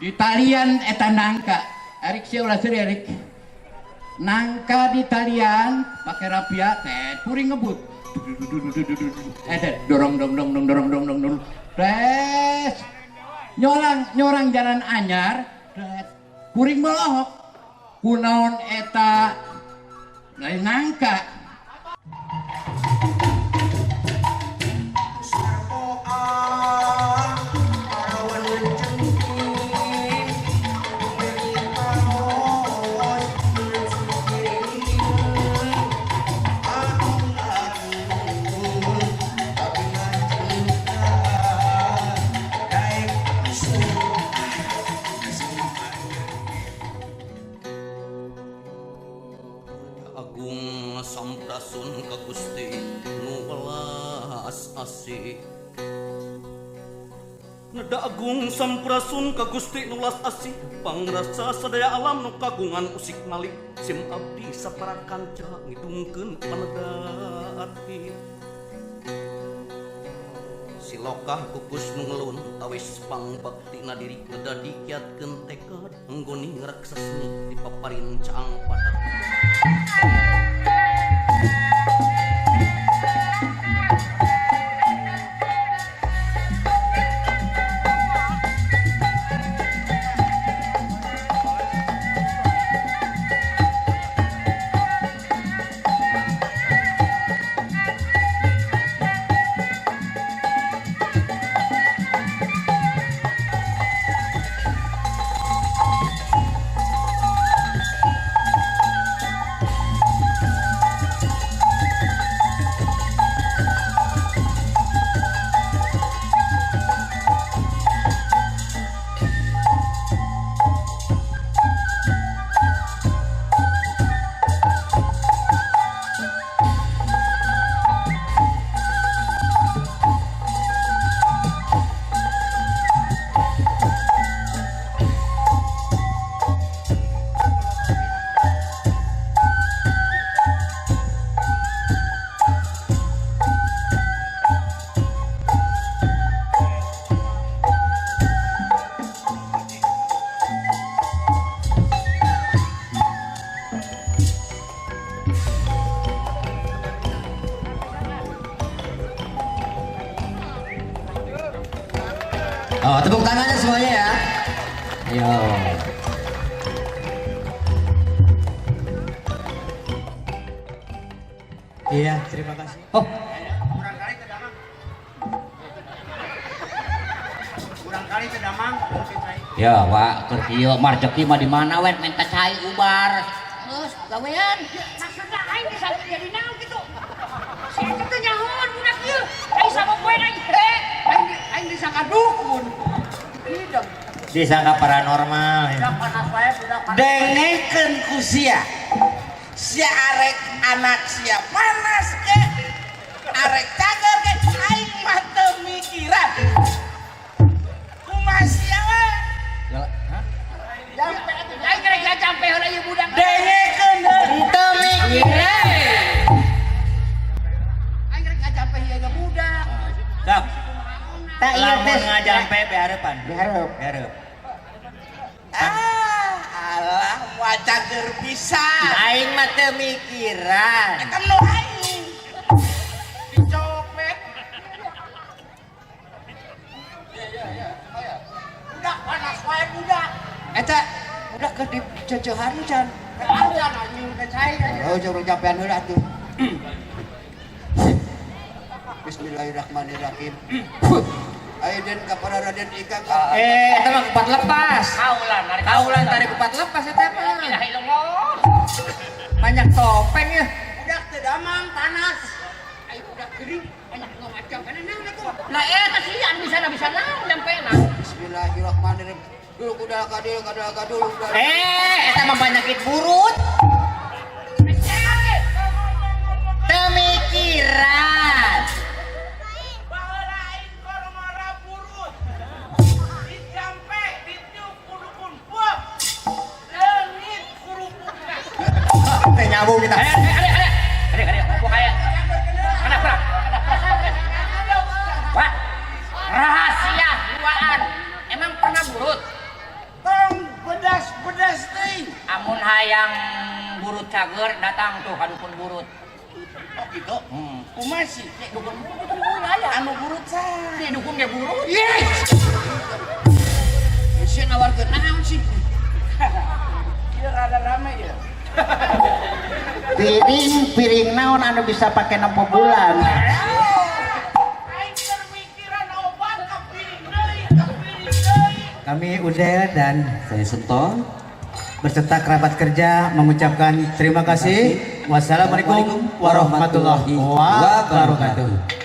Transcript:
Di talian eta nangka. Erik sia ulah seuri, Erik. Nangka di talian pakai rapia teh kuring ngebut. Eh teh dorong dong dong dong dorong dong dong dong. Tes. Nyorang nyorang jalan anyar, tet. Kuring melohok. Kunaon eta lain nangka. Agung sampurasun ka Gusti nu welas asih. Neda agung sampurasun ka Gusti nu welas asih, pangrasa sadaya alam nu kagungan usik malik sim abdi sapara kanca ngidungkeun paneda ati. Silokah kukus nu ngelun tawis pangbaktina diri neda dikiatkeun tekad anggoni ngreksesni dipaparin caang padang. Oh, tepuk tangannya semuanya ya. Ayo. Iya, terima kasih. Oh. Kurang kali ke Damang. Kurang kali ke Damang. Ya, Wak, keur kieu marjeki mah di mana we minta cai ubar. Geus gawean. Maksudna aing bisa jadi naon kitu? Si eta teh nyahoan budak ieu. Aing sama poe aing aing aing disangka dukun. Hidung. Disangka paranormal. Budak panas wae, budak panas. Dengekeun ku sia. Sia arek anak sia panas ke, arek cager ke, aing mah teu mikiran. Kumaha sia we? Jampe atuh. Aing rek ngajampe heula ieu budak. Dengekeun heuh. Teu mikiran. Aing rek ngajampe ieu budak. Sok. Tak ieu Lamun teh ngajampe beharepan. Beharep. Beharep. Ah, alah moal cager pisan. Aing mah teu mikiran. Eta nu aing. Dicopet. Budak panas wae budak. Eta budak keur dicecehan can. Acan anjing teh cai. Oh, jauh jampean heula atuh. Bismillahirrahmanirrahim. Aiden kepada Raden Ika ka. Eh, eta mah kupat lepas. Kaulan narik Kaulan tarik kupat lepas eta mah. La ilaha illallah. Banyak topeng ya. Budak teu damang panas. Aing budak gering banyak ngomong kana naon atuh. Lah eta sih anu bisa bisa naon jampena. Bismillahirrahmanirrahim. Dulu kuda kadil kadal kadul kuda. Eh, eta mah penyakit burut. Teu mikiran. Baheula aing koromora burut. Dijampe, ditiup ku dukun. Bup. Leungit kurupukna. Teh nyambung kita. Eh, adek, adek. Adek, adek, aku kayak. Kenapa? Wah, rahasia duaan. Emang pernah burut? Datang tuh ka dukun burut. Oh gitu. Kumaha sih? Di dukun dukun burut aya. Anu burut sah. Di dukun ge burut. Yes. Sia nawarkeun naon sih? Ieu rada rame ya. Piring piring naon anu bisa pake nempo bulan? Aing keur mikiran obat ka piring deui, ka piring deui. Kami Udel dan Saya Sento. Berserta kerabat kerja mengucapkan terima kasih. Wassalamualaikum warahmatullahi wabarakatuh.